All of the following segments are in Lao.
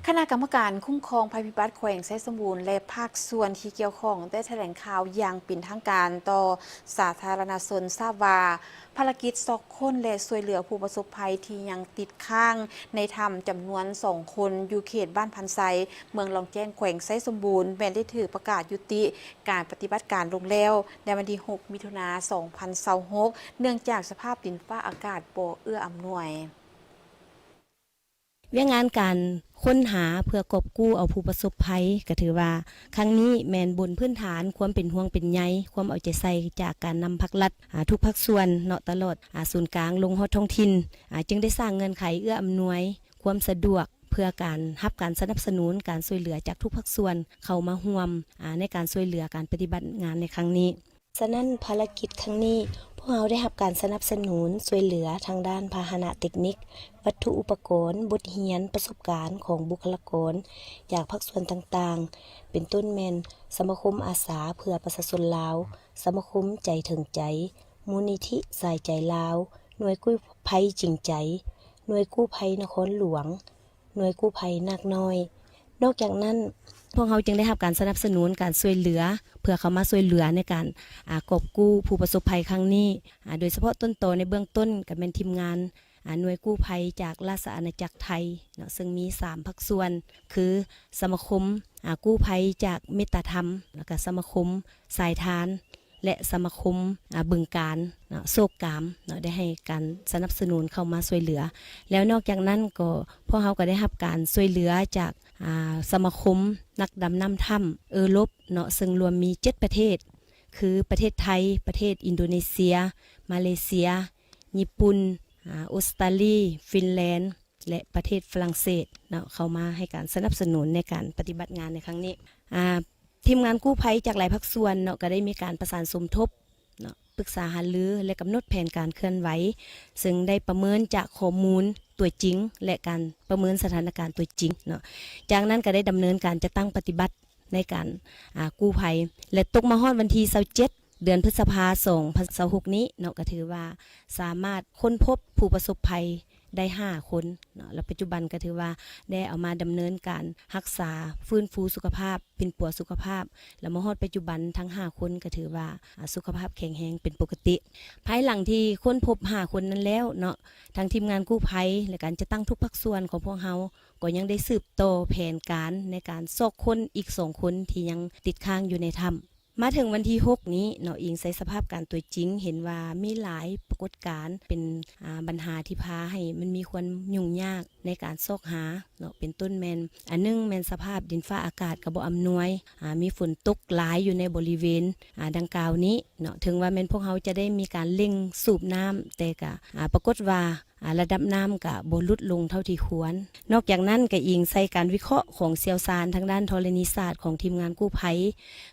ຄະນະກຳມະການຄຸ້ມຄອງໄພພິບັດແຂວງໄຊສົມບູນ ແລະ ພາກສ່ວນທີ່ກ່ຽວຂ້ອງ ໄດ້ຖະແຫຼງຂ່າວຢ່າງເປັນທາງການຕໍ່ສາທາລະນະຊົນຊາບວ່າ ພາລະກິດຊອກຄົ້ນ ແລະ ຊ່ວຍເຫຼືອຜູ້ປະສົບໄພທີ່ຍັງຕິດຄ້າງໃນຖ້ຳຈຳນວນສອງຄົນ ຢູ່ເຂດບ້ານພັນໄຊ ເມືອງລ້ອງແຈ້ງ ແຂວງໄຊສົມບູນ ແມ່ນໄດ້ຖືກປະກາດຍຸຕິການປະຕິບັດການລົງແລ້ວ ໃນວັນທີຫົກ ມິຖຸນາ ສອງພັນຊາວຫົກ ເນື່ອງຈາກສະພາບດິນຟ້າອາກາດບໍ່ເອື້ອອຳນວຍ. ວຽກງານການຄົ້ນຫາເພື່ອກອບກູ້ເອົາຜູ້ປະສົບໄພ ກໍຖືວ່າຄັ້ງນີ້ແມ່ນບົນພື້ນຖານຄວາມເປັນຫ່ວງເປັນໃຍ, ຄວາມເອົາໃຈໃສ່ຈາກການນຳພາກລັດ ອາ ທຸກພາກສ່ວນເນາະ ຕະຫຼອດ ອາ ສູນກາງລົງຮອດທ້ອງຖິ່ນ ອາ ຈຶ່ງໄດ້ສ້າງເງື່ອນໄຂເອື້ອອຳນວຍຄວາມສະດວກ ເພື່ອການຮັບການສະໜັບສະໜູນ ການຊ່ວຍເຫຼືອຈາກທຸກພາກສ່ວນເຂົ້າມາຮ່ວມ ອາ ໃນການຊ່ວຍເຫຼືອການປະຕິບັດງານໃນຄັ້ງນີ້. ສະນັ້ນ ພາລະກິດຄັ້ງນີ້ ພວກເຮົາໄດ້ຮັບການສະໜັບສະໜູນຊ່ວຍເຫຼືອທາງດ້ານພາຫະນະເຕັກນິກ, ວັດຖຸອຸປະກອນ, ບົດຮຽນ, ປະສົບການຂອງບຸກຄະລາກອນຈາກພາກສ່ວນຕ່າງໆ ເປັນຕົ້ນແມ່ນ ສະມາຄົມອາສາເພື່ອປະຊາຊົນລາວ, ສະມາຄົມໃຈເຖິງໃຈ, ມູນນິທິສາຍໃຈລາວ, ໜ່ວຍກູ້ໄພຈິງໃຈ, ໜ່ວຍກູ້ໄພນະຄອນຫຼວງ, ໜ່ວຍກູ້ໄພນາກນ້ອຍ. ນອກຈາກນັ້ນ ພວກເຮົາຈຶ່ງໄດ້ຮັບການສະໜັບສະໜູນການຊ່ວຍເຫຼືອ ເພື່ອເຂົ້າມາຊ່ວຍເຫຼືອໃນການ ອາ ກອບກູ້ຜູ້ປະສົບໄພຄັ້ງນີ້ ອາ ໂດຍສະເພາະຕົ້ນຕໍໃນເບື້ອງຕົ້ນກໍແມ່ນທີມງານ ອາ ໜ່ວຍກູ້ໄພຈາກລາຊະອານາຈັກໄທເນາະ ເຊິ່ງມີສາມພາກສ່ວນ ຄື ສະມາຄົມ ອາ ກູ້ໄພຈາກເມດຕາທຳ ແລ້ວກໍສະມາຄົມສາຍທານ ແລະ ສະມາຄົມ ອາ ບຶງການເນາະ ໂຊກກາມເນາະ ໄດ້ໃຫ້ການສະໜັບສະໜູນເຂົ້າມາຊ່ວຍເຫຼືອ. ແລ້ວນອກຈາກນັ້ນກໍ ພວກເຮົາກໍໄດ້ຮັບການຊ່ວຍເຫຼືອຈາກ ອາ ສະມາຄົມນັກດຳນ້ຳຖ້ຳເອີຣົບເນາະ ເຊິ່ງລວມມີເຈັດປະເທດ ຄື ປະເທດໄທ, ປະເທດອິນໂດເນເຊຍ, ມາເລເຊຍ, ຍີ່ປຸ່ນ, ອາ ອົດສະຕາລີ, ຟິນແລນ ແລະ ປະເທດຝຣັ່ງເສດເນາະ ເຂົ້າມາໃຫ້ການສະໜັບສະໜູນໃນການປະຕິບັດງານໃນຄັ້ງນີ້. ອາ ທີມງານກູ້ໄພຈາກຫຼາຍພາກສ່ວນເນາະ ກໍໄດ້ມີການປະສານສົມທົບເນາະ ປຶກສາຫາລື ແລະ ກຳນົດແຜນການເຄື່ອນໄຫວ ເຊິ່ງໄດ້ປະເມີນຈາກຂໍ້ມູນຕົວຈິງ ແລະ ການປະເມີນສະຖານະການຕົວຈິງເນາະ. ຈາກນັ້ນກໍໄດ້ດຳເນີນການຈັດຕັ້ງປະຕິບັດໃນການ ອາ ກູ້ໄພ ແລະ ຕົກມາຮອດວັນທີຊາວເຈັດ ເດືອນພຶດສະພາ ສອງພັນຊາວຫົກນີ້ເນາະ ກໍຖືວ່າສາມາດຄົ້ນພົບຜູ້ປະສົບໄພ ໄດ້ຫ້າຄົນເນາະ ແລະ ປັດຈຸບັນກໍຖືວ່າໄດ້ເອົາມາດຳເນີນການຮັກສາຟື້ນຟູສຸຂະພາບ, ປິ່ນປົວສຸຂະພາບ ແລະ ມາຮອດປັດຈຸບັນທັງຫ້າຄົນກໍຖືວ່າ ອາ ສຸຂະພາບແຂງແຮງເປັນປົກກະຕິ. ພາຍຫຼັງທີ່ຄົ້ນພົບຫ້າຄົນນັ້ນແລ້ວເນາະ ທາງທີມງານກູ້ໄພ ແລະ ການຈັດຕັ້ງທຸກພາກສ່ວນຂອງພວກເຮົາ ກໍຍັງໄດ້ສືບຕໍ່ແຜນການໃນການຊອກຄົ້ນອີກສອງຄົນທີ່ຍັງຕິດຄ້າງຢູ່ໃນຖ້ຳ. ມາເຖິງວັນທີຫົກນີ້ເນາະ ອີງໃສ່ສະພາບການຕົວຈິງ ເຫັນວ່າມີຫຼາຍປາກົດການເປັນ ອາ ບັນຫາທີ່ພາໃຫ້ມັນມີຄວາມຫຍຸ້ງຍາກໃນການຊອກຫາເນາະ ເປັນຕົ້ນແມ່ນ ອັນໜຶ່ງແມ່ນສະພາບດິນຟ້າອາກາດກໍບໍ່ອຳນວຍ ອາ ມີຝົນຕົກຫຼາຍຢູ່ໃນບໍລິເວນ ອາ ດັ່ງກ່າວນີ້ເນາະ. ເຖິງວ່າແມ່ນພວກເຮົາຈະໄດ້ມີການເລັ່ງສູບນ້ຳ ແຕ່ກະ ອາ ປາກົດວ່າ ອາ ລະດັບນ້ຳກະບໍ່ຫຼຸດລົງເທົ່າທີ່ຄວນ. ນອກຈາກນັ້ນກະອີງໃສ່ການວິເຄາະຂອງຊ່ຽວຊານທາງດ້ານທໍລະນີສາດຂອງທີມງານກູ້ໄພ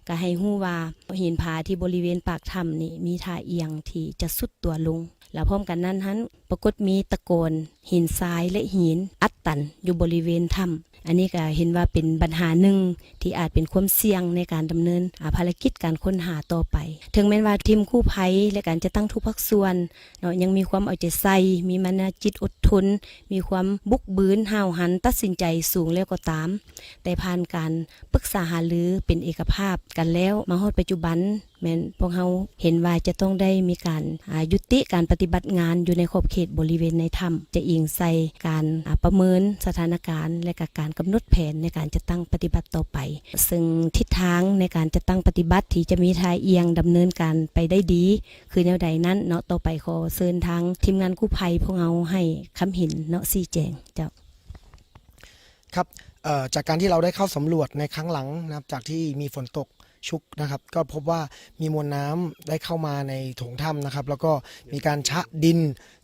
ກະໃຫ້ຮູ້ວ່າຫີນຜາທີ່ບໍລິເວນປາກຖ້ຳນີ້ມີທ່າອຽງທີ່ຈະຊຸດຕົວລົງ ແລະ ພ້ອມກັນນັ້ນຫັ້ນ ປາກົດມີຕະກອນຫີນຊາຍ ແລະ ຫີນອັດຕັນຢູ່ບໍລິເວນຖ້ຳ. ອັນນີ້ກະເຫັນວ່າເປັນບັນຫາໜຶ່ງທີ່ອາດເປັນຄວາມສ່ຽງໃນການດຳເນີນ ອາ ພາລະກິດການຄົ້ນຫາຕໍ່ໄປ. ເຖິງແມ່ນວ່າທີມກູ້ໄພ ແລະ ການຈັດຕັ້ງທຸກພາກສ່ວນ ເນາະ ຍັງມີຄວາມເອົາໃຈໃສ່, ມີມານະຈິດອົດທົນ, ມີຄວາມບຸກບືນ, ຫ້າວຫັນ, ຕັດສິນໃຈສູງແລ້ວກໍຕາມ, ແຕ່ຜ່ານການປຶກສາຫາລືເປັນເອກະພາບກັນແລ້ວ, ມາຮອດປັດຈຸບັນ ແມ່ນພວກເຮົາເຫັນວ່າຈະຕ້ອງໄດ້ມີການ ອາ ຍຸຕິການປະຕິບັດງານຢູ່ໃນຂອບເຂດບໍລິເວນໃນຖ້ຳ, ຈະອີງໃສ່ການ ອາ ປະເມີນສະຖານະການ ແລະ ກະການກຳນົດແຜນໃນການຈັດຕັ້ງປະຕິບັດຕໍ່ໄປ. ເຊິ່ງທິດທາງໃນການຈັດຕັ້ງປະຕິບັດທີ່ຈະມີທ່າອຽງດຳເນີນການໄປໄດ້ດີ ຄືແນວໃດນັ້ນເນາະ, ຕໍ່ໄປຂໍເຊີນທາງທີມງານກູ້ໄພພວກເຮົາໃຫ້ຄຳເຫັນເນາະ ຊີ້ແຈງເຈົ້າ. ครับ เอ่อ จากการที่เราได้เข้าสำรวจในครั้งหลังนะครับ จากที่มีฝนตกชุกนะครับ ก็พบว่ามีมวลน้ำได้เข้ามาในโถงถ้ำนะครับ แล้วก็มีการชะดิน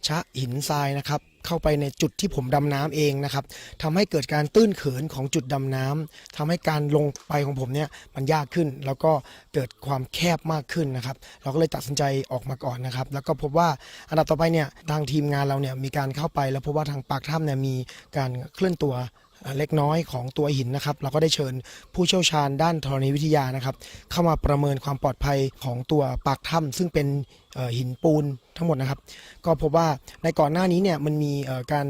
ชะหินทรายนะครับ เข้าไปในจุดที่ผมดำน้ำเองนะครับ ทำให้เกิดการตื้นเขินของจุดดำน้ำ ทำให้การลงไปของผมเนี่ยมันยากขึ้น แล้วก็เกิดความแคบมากขึ้นนะครับ เราก็เลยตัดสินใจออกมาก่อนนะครับ แล้วก็พบว่าอันดับต่อไปเนี่ย ทางทีมงานเราเนี่ยมีการเข้าไป แล้วพบว่าทางปากถ้ำเนี่ยมีการเคลื่อนตัว เอ่อ เล็กน้อยของตัวหินนะครับ เราก็ได้เชิญผู้เชี่ยวชาญด้านธรณีวิทยานะครับ เข้ามาประเมินความปลอดภัยของตัวปากถ้ำ ซึ่งเป็น เอ่อ หินปูนทั้งหมดนะครับ ก็พบว่าในก่อนหน้านี้เนี่ยมันมี เอ่อ การ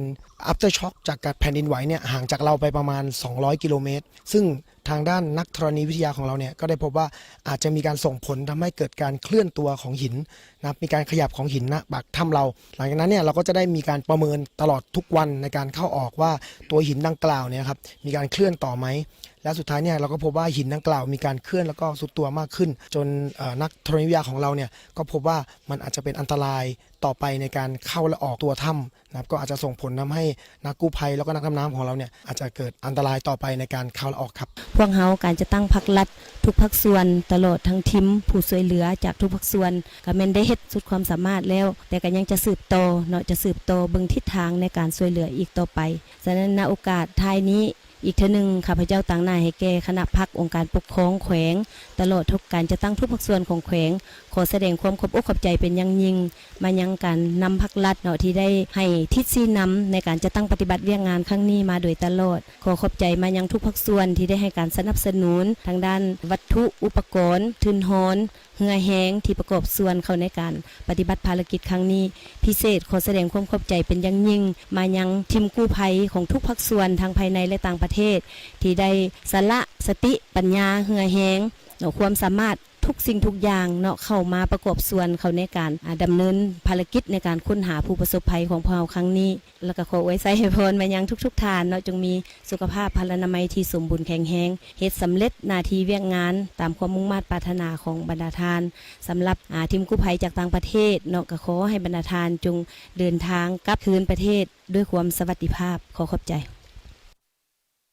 aftershock จากการแผ่นดินไหวเนี่ยห่างจากเราไปประมาณ สองร้อย กิโลเมตร ซึ่งทางด้านนักธรณีวิทยาของเราเนี่ยก็ได้พบว่าอาจจะมีการส่งผลทำให้เกิดการเคลื่อนตัวของหินนะครับ มีการขยับของหินณปากถ้ำเรา หลังจากนั้นเนี่ยเราก็จะได้มีการประเมินตลอดทุกวันในการเข้าออกว่าตัวหินดังกล่าวเนี่ยครับ มีการเคลื่อนต่อไหม และสุดท้ายเนี่ยเราก็พบว่าหินดังกล่าวมีการเคลื่อนแล้วก็ซุดตัวมากขึ้น จน เอ่อ นักธรณีวิทยาของเราเนี่ยก็พบว่ามันอาจจะเป็นอันตรายต่อไปในการเข้าและออกตัวถ้ำนะครับ ก็อาจจะส่งผลทำให้นักกู้ภัยแล้วก็นักดำน้ำของเราเนี่ยอาจจะเกิดอันตรายต่อไปในการเข้าและออกครับ ພວກເຮົາ ການຈັດຕັ້ງພາກລັດທຸກພາກສ່ວນ ຕະຫຼອດທັງທີມຜູ້ຊ່ວຍເຫຼືອຈາກທຸກພາກສ່ວນ ກະແມ່ນໄດ້ເຮັດສຸດຄວາມສາມາດແລ້ວ ແຕ່ກະຍັງຈະສືບຕໍ່ເນາະ ຈະສືບຕໍ່ເບິ່ງທິດທາງໃນການຊ່ວຍເຫຼືອອີກຕໍ່ໄປ. ສະນັ້ນ ນະໂອກາດທ້າຍນີ້ ອີກເທື່ອໜຶ່ງ ຂ້າພະເຈົ້າຕາງໜ້າໃຫ້ແກ່ຄະນະພັກ ອົງການປົກຄອງແຂວງ ຕະຫຼອດທຸກການຈັດຕັ້ງທຸກພາກສ່ວນຂອງແຂວງ ຂໍສະແດງຄວາມຂອບອົກຂອບໃຈເປັນຢ່າງຍິ່ງ ມາຍັງການນຳພັກລັດເນາະ ທີ່ໄດ້ໃຫ້ທິດຊີ້ນຳໃນການຈັດຕັ້ງປະຕິບັດວຽກງານຄັ້ງນີ້ມາໂດຍຕະຫຼອດ. ຂໍຂອບໃຈມາຍັງທຸກພາກສ່ວນທີ່ໄດ້ໃຫ້ການສະໜັບສະໜູນທາງດ້ານວັດຖຸອຸປະກອນ, ທຶນຮອນ, ເຫື່ອແຮງທີ່ປະກອບສ່ວນເຂົ້າໃນການປະຕິບັດພາລະກິດຄັ້ງນີ້. ພິເສດ ຂໍສະແດງຄວາມຂອບໃຈເປັນຢ່າງຍິ່ງມາຍັງທີມກູ້ໄພຂອງທຸກພາກສ່ວນ ທັງພາຍໃນ ແລະ ຕ່າງປະເທດ ທີ່ໄດ້ສະຫຼະສະຕິປັນຍາ, ເຫື່ອແຮງເນາະ, ຄວາມສາມາດ ທຸກສິ່ງທຸກຢ່າງເນາະ ເຂົ້າມາປະກອບສ່ວນເຂົ້າໃນການ ອາ ດຳເນີນພາລະກິດໃນການຄົ້ນຫາຜູ້ປະສົບໄພຂອງພວກເຮົາຄັ້ງນີ້. ແລ້ວກໍຂໍອວຍໄຊໃຫ້ພອນມາຍັງທຸກໆທ່ານເນາະ ຈົ່ງມີສຸຂະພາບພະລານາໄມທີ່ສົມບູນແຂງແຮງ, ເຮັດສຳເລັດໜ້າທີ່ວຽກງານຕາມຄວາມມຸ່ງມາດປາດຖະໜາຂອງບັນດາທ່ານ. ສຳລັບ ອາ ທີມກູ້ໄພຈາກຕ່າງປະເທດເນາະ ກໍຂໍໃຫ້ບັນດາທ່ານຈົ່ງເດີນທາງກັບຄືນປະເທດດ້ວຍຄວາມສະຫວັດດີພາບ. ຂໍຂອບໃຈ.